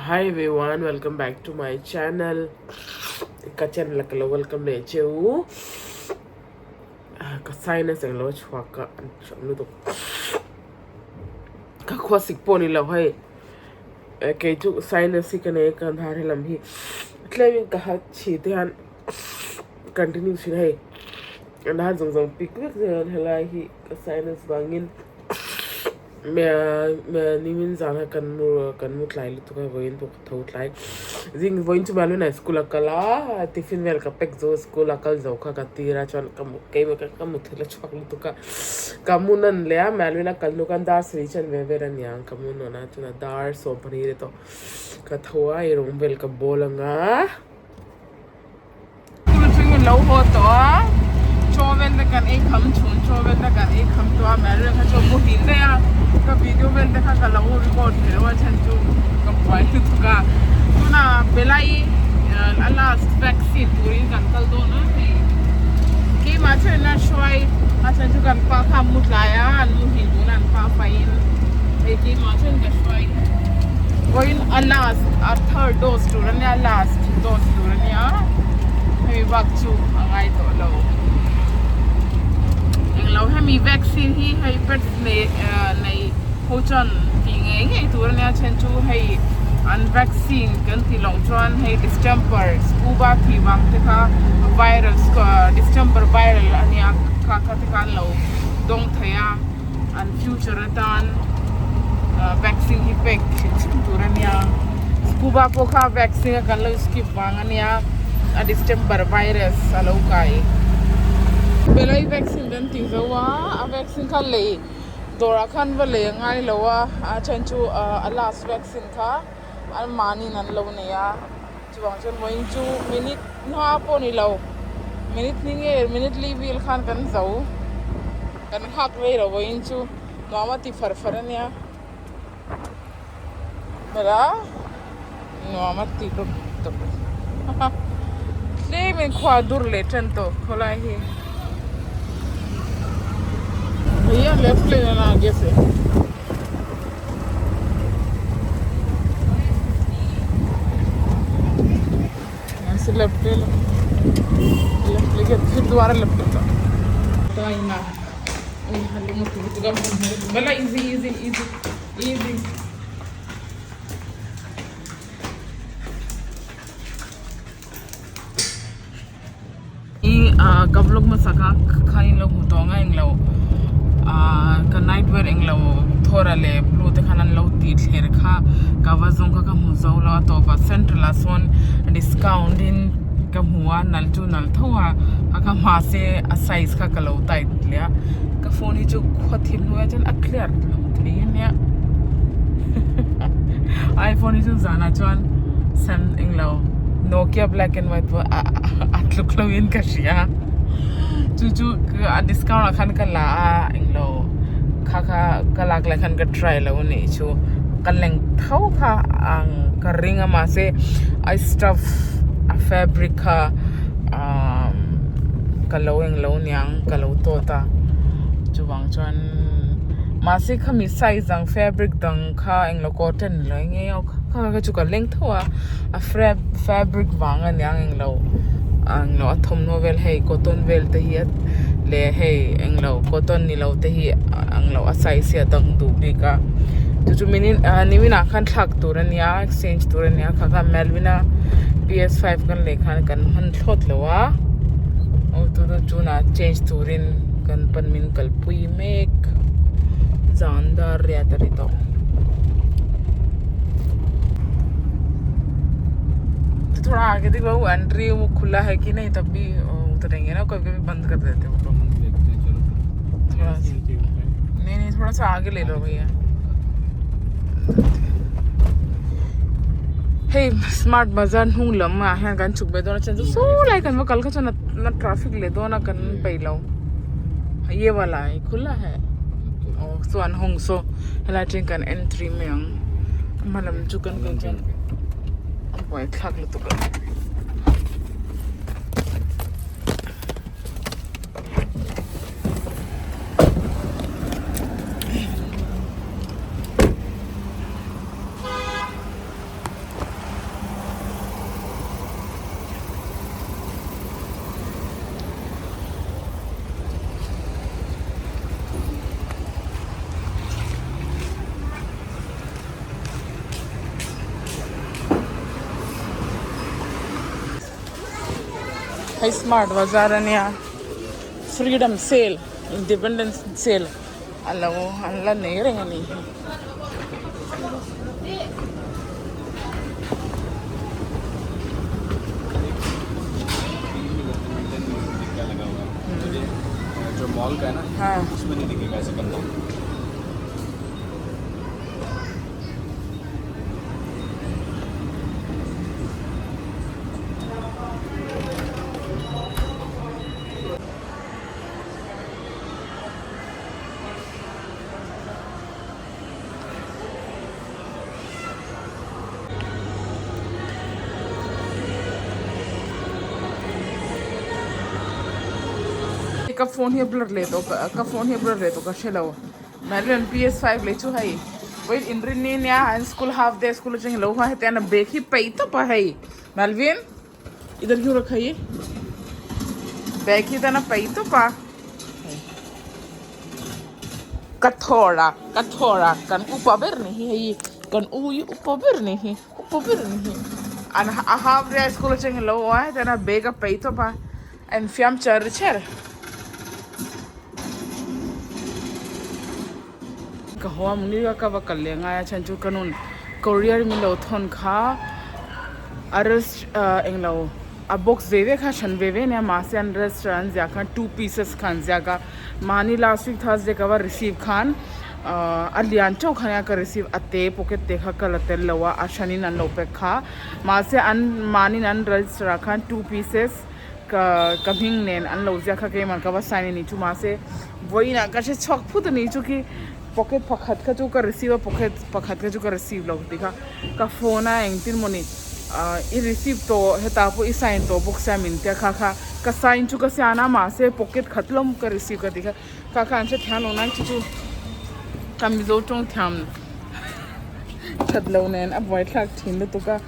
Hi everyone, welcome back to my channel. Ka channel ka lo welcome leh che u. Ka sinus eng lo chhuak ka an hram lutuk. Ka khua sik pawh ni lo hei. Kei chu sinus hi ka nei a ka hnar he lam hi tlemin ka ha chhi te hian continue thin hei. An han zawng zawng pik vek zel helai hi ka sinus vangin. Nimin zana kan mu kan mu tlai lutuk a vawiin pawh ka tho tlai zing vawiin chu Malwina school a kal a tiffin vel ka pack zo school a kal zo kha ka tir a chuan ka mu keimah kha ka mu thil a chhuak lutuk a ka mu nawn leh a Malwina kal hnu khan dar sarih chen ve vel a niang ka mu nawn a chuna dar 12 leh tawh ka tho a eirawng vel ka bawl ang a. School atangin lo haw tawh a, chaw vel te kan ei kham chhun chaw vel te kan ei kham tawh a, Mary kha chu a muhil daih a, ka video vel te kha ka lo record thei lo a chhan chu ka buai lutuk a, tunah Belai a last vaccine turin kan kal dawn a hei keimah chuan a hruai a chhan chu kan pa kha a mu tlai a, an muhil dun a an pa faiin hei keimah chuan ka hruai. Vawiin a last a third dose tur ania last dose tur ania hemi bak chu a ngai tawh lo englo hemi vaccine hi hei pets nei nei ho chuan tih ngei ngei tur ania then chu hei an vaccine kan tih loh chuan hei distemper scuba tih vang te kha virus distemper viral ania kha kha te kha an lo dawng thei a. An future atan vaccine hi pek hrim hrim tur a nia scuba pawh kha vaccine a kan lo skip vang a nia a distemper virus a lo kai belai vaccine kan tih zo a a vaccine kha lei dawrah khan va lei a ngai lo a a then chu a last vaccine kha an mahniin an lo nei a chuvang chuan vawiin chu minute hma pawh ni lo minute hnih nge minute li vel khan kan zo. Kan nghak rei lo vawiin chu nuam a ti far far a nia hera nuam a ti rawp tawp tlem in khua a dur leh tan tawh khawlai hi भैया left ले लेना आगे से यहाँ से left ले लो left लेके फिर दोबारा लेफ्ट होगा Bala easy easy easy easy I ka vlog hmasa kha khan in lo hmu tawh ang a englo ah ka night wear englo thawra leh blue te khan an lo tih thler kha ka va zawng kha ka hmu zo lo a tawpah central ah sawn discount in ka hmu a nal chu nal tho a a kha mahse a size kha ka lo tight leh a ka phone hi chu khaw thim hnuaiah chuan a clear lo thei ania iphone hi chu zanah chuan sam englo Nokia black and white pawh a a tluk lo in ka hria chu chu a discount ah khan ka la a englo kha kha ka lak lai khan ka try lo a nih chu ka leng tho kha ang ka ring a mahse a stuff a fabric kha ahh ka lo englo niang ka lo tawt a chuvang chuan mahse khami size ang fabric dang kha englo cotton lo eng nge aw kha kha chu ka leng tho a a fabric vang a niang englo englo a thawmhnaw vel hei cotton vel te hi leh hei englo cotton ni lo te hi englo a size hi a dang duh bik a chu chu minin ah nimin ah khan thlak tur a nia exchange tur a nia kha kha Melvin a PS five kan lei khan kan hman thlawt lo a aw tuna tunah change turin kan pan min kalpui mek zan dar riat a ri tawh. थोड़ा आगे देखो वो एंट्री वो खुला है कि नहीं तब भी उतरेंगे ना कभी कभी बंद कर देते वो लोग देखते हैं चलो थोड़ा फिर नहीं नहीं थोड़ा सा आगे ले लो भैया hei smart bazar hnung lam ah hian kan chhuk ve dawn a chuan chu saw lai kan va kal kha chuan a traffic leh dawn a kan peih lo ye wala hi khula hai aw chuan hawng saw helai atangin kan entry mai ang a hma lam chu kan kal chuan a buaithlak lutuk a. Hei smart bazar ania freedom sale independence sale a lo an la nei reng a nih hi. Ka phone hi a blur leh tawh ka phone hi a blur leh tawh ka hre lo. Marian PS5 leh chu hei wait inrinni nia an school half day school atang ilo hua hetiang a bag hi peih tawp a hei Melvin idhar kyun rakha ye bag hi tana peih tawp a ka thawra ka thawra kan upa ber ni hi hei kan u hi upa ber ni hi upa ber ni hi an a half day school atang ilo haw a hetiang a bag a peih tawp a a infiam char char. Ka haw a muni a ka va kal leh ngai a chhan chu ka nun courier min lo thawn kha a rest ah englo a box ve ve kha hran ve ve ania mahse an restaurant an ziah khan two pieces kha an ziak a mahni last week thursday ka va receive khan ahh a lian teuh kha ania ka receive a te pocket te kha ka la tel lo a a hranin an lo pack kha mahse an mahni an register ah khan two pieces Ka ka hming nen an lo ziak kha keimah ka va sign a ni chu mahse vawiinah ka hre chhuak phut a ni chu khi pocket pakhat kha chu ka receive a pocket pakhat kha chu ka receive lo tih kha ka phone a engtin mawni ah i receive tawh hetah pawh i sign tawh bawk sia min tia kha kha ka sign chu ka sian a mahse pocket khat lawm ka receive ka tih kha kha kha an hre thiam lo nan chu chu ka mizo tawng thiam that lo nen a buaithlak thin lutuk a.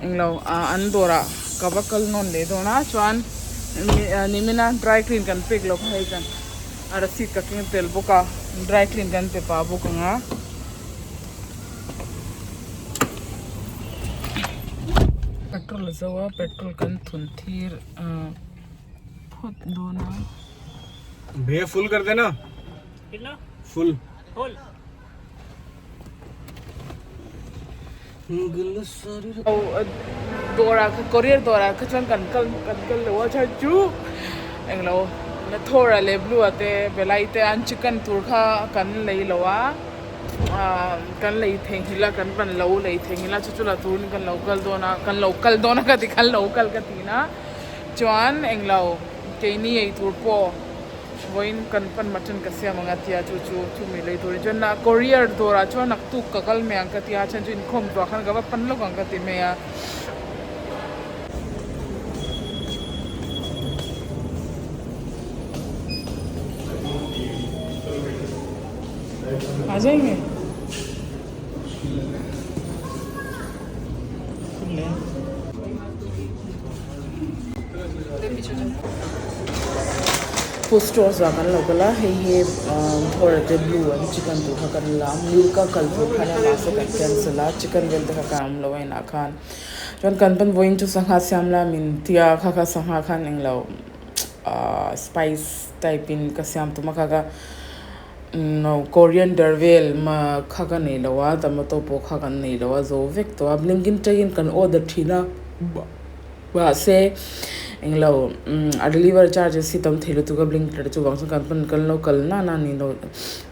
Englo ah an dawrah ka va kal nawn leh dawn a chuan nimina dry clean kan pek loh kha hei kan a receipt ka keng tel bawk a dry clean kan pe pah bawk ang a. Petrol a zo a petrol kan thun thir ah phawt dawn a. Bhaiya full kar dena full Dawrah kha courier dawrah kha chuan kan kal kan kal lo a chhan chu englo Thor-a leh Blue-a te Belai te an chicken tur kha kan lei lo a ah kan lei theihnghilh a kan van lo lei theihnghilh a chu chu la turin kan lo kal dawn a kan lo kal dawn a ka ti kan lo kal ka ti na chuan englo keini ei tur pawh. Vawiin kan pan mutton ka siam ang a tia chu chu chumi lei turin chuan a courier dawrah chuan naktuk ka kal mai ang ka tia chhan chu inkhawm tuah khan ka va pan lawk ang ka ti mai a. A jayenge. Food stores ah kan lo kal a hei hi thawra te blue an chicken tur kha kan la a milk a kal tur khan a mahse kan cancel a chicken vel te kha kan awm lo a inah khan chuan kan pawn vawiin chu sangha siam la min tia kha kha sangha khan englo ahh spice type in ka siam tum a kha kha. Coriander vel kha ka nei lo a tomato pawh kha kan nei lo a zo vek tawh a blinking tangin kan order thin a mahse englo a delivery charges hi tam thei lutuk a blinker chuvang chuan kan pawn kan lo kal nana a ni lo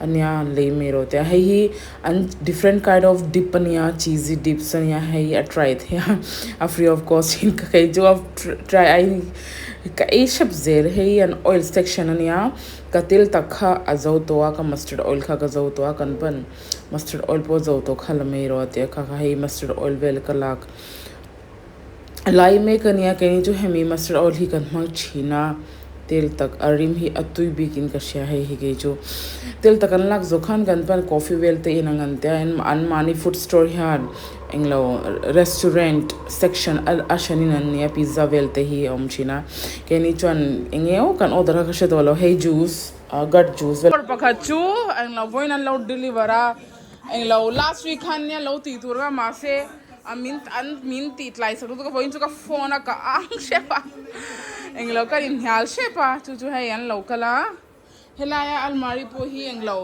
ania lei mai rawh teh a hei hi an different kind of dip ania cheesy dips ania hei a try theih a a free of cost in ka kei chu a try ai ka ei hrep zel hei an oil section ania. Ka til tak kha a zo tawh a, ka mustard oil kha ka zo tawh a, kan pan mustard oil pawh zo tawh kha la mai rawh a ti a, kha kha hei mustard oil vel ka lak lai mek a nia keini chu hemi mustard oil hi kan hmang thin a, tel tak a rim hi a tui bik in ka hria hei hi kei chu tel tak an lak zawh khan kan pan coffee vel te in a ngan te a an mahni food store hian englo restaurant section a hranin an nei a pizza vel te hi a awm thin a keini chuan eng eng aw kan order kha ka hre tawh lo hei juice ah gut juice vel pakhat chu englo vawiin an lo deliver a englo last week khan nia lo tih tur a mahse a min an min tih tlai sak lutuk a vawiin chu ka phone a ka ang hrep a. Englo kan inhnial hrep a, chu chu hei an lo kal a, helaia almari pawh hi englo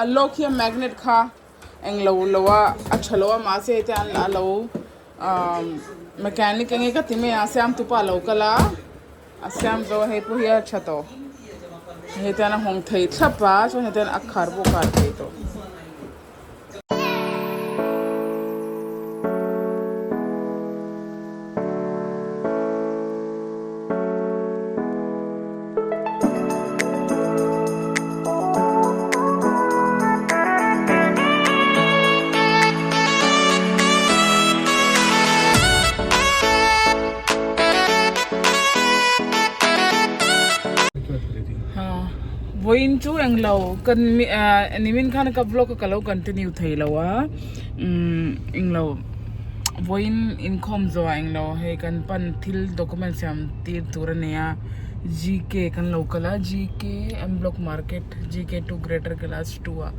a lock hi a magnet kha englo lo a a tha lo a mahse heti an a lo ahh mechanic enge ka ti mai a siamtu pawh a lo kal a a siam zo a hei pawh hi a tha tawh heti hian a hawng thei thlap a chuan heti hian a khar pawh a khar thei tawh. Vawiin chu englo kan nimin khan ka vlog a ka lo continue thei lo a umm englo vawiin inkhawm zawhah englo hei kan pan thil document siam tir tur a nei a G K kan lo kal a G K M block market G K to greater kailash two ah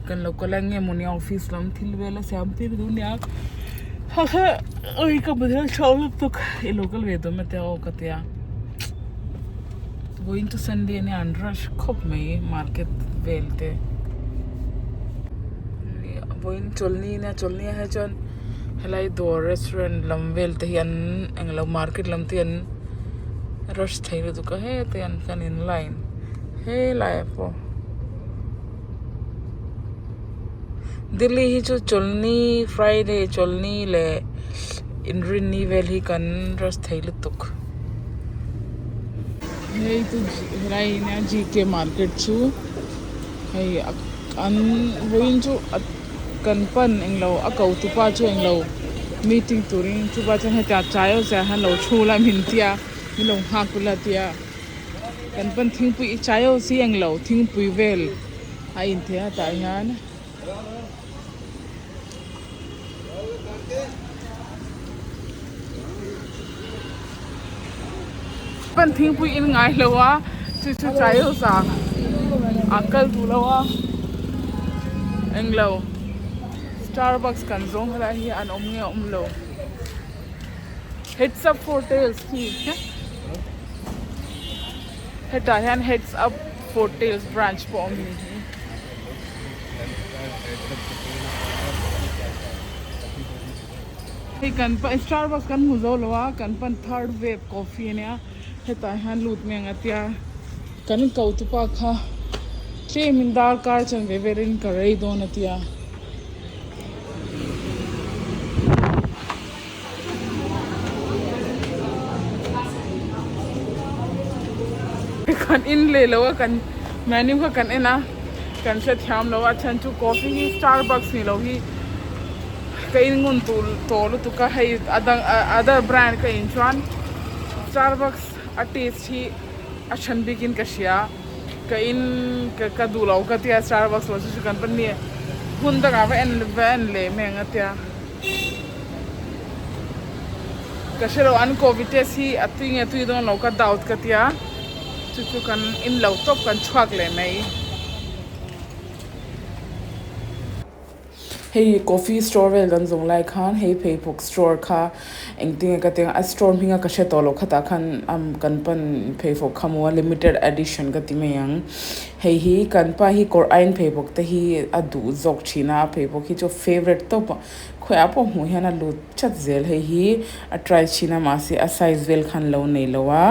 kan lo kal a enge mawni office lam thil vel a siam tir duh ania oi ka bazar chhuak lutuk i lo kal ve dawn maw tia aw ka tia. Vawiin chu Sunday ania an rush khawp mai market vel te vawiin chawlhni ania chawlhni ah hi chuan helai dawr restaurant lam vel te hi an englo market lam te hi an rush thei lutuk a heti an kan in line helai ah pawh Delhi hi chu chawlhni Friday chawlhni leh inrinni vel hi kan rush thei lutuk. Hei chu helai hi nia G K market chu hei an vawiin chu kan pan englo a ko tupa chu englo meeting turin chupa chuan hetiang chai awm chiah hian lo thu la min tia min lo nghak ula tia kan pan thingpui chai awm si englo thingpui vel a inthei a tah hian. Pan thingpui in ngai lo a chu chu chai ho za a kal duh lo a englo Starbucks kan zawng helai hi an awm nge awm lo heads up for tails khi hetah hian heads up for tails branch pawh a awm ni hi. Hei kan pan Starbucks kan hmu zo lo a kan pan third wave coffee ania hetah hian lut mai ang a tia kan ko tu pa kha tlem in darkar chan ve velin ka rei dawn a tia. Kan in leh lo a kan menu kha kan en a kan hrethiam lo a chhan chu coffee hi Starbucks ni lo hi ka in ngun tur tawh lutuk a hei a dang other brand ka in chuan Starbucks a taste hi a then bik in ka hria ka in ka duh lo ka tia Starbucks lo chu chu kan pan ni hmun dangah va en va en leh mai ang a tia. Ka hre lo an covid test hi a tui nge tui dawn lo ka doubt ka tia chu chu kan in lo tawp kan chhuak leh mai. Hei coffee store vel kan zawng lai khan hei pheiphawk store kha engtin nge ka ti ang a store hming a ka hre tawh lo khatah khan kan pan pheiphawk kha maw limited edition ka ti mai ang. Hei hi kan pa hi kawr ain pheiphawk te hi a duh zawk thin a, a pheiphawk hi chu favourite tawp a, khawiah pawh hmuh hian a lut chat zel. Hei hi a try thin a mahse a size vel khan lo nei lo a,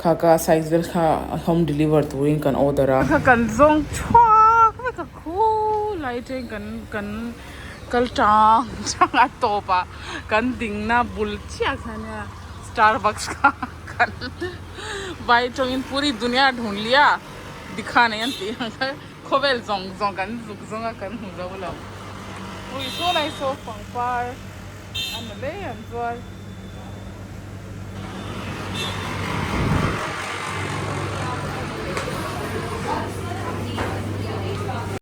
kha ka size vel kha home deliver turin kan order a. Kha kan zawng chhuak vek a khulai atangin kan kan kal tang tang a tawp ah kan dingna bul chiah kha nia Starbucks kha kan vai tawngin puri dunia dhun lia. Dikha nei an tih ang kha khawvel zawng zawng kan zuk zawng a kan hmu zo lo. Ui saw lai saw pangpar a na hle an zuar.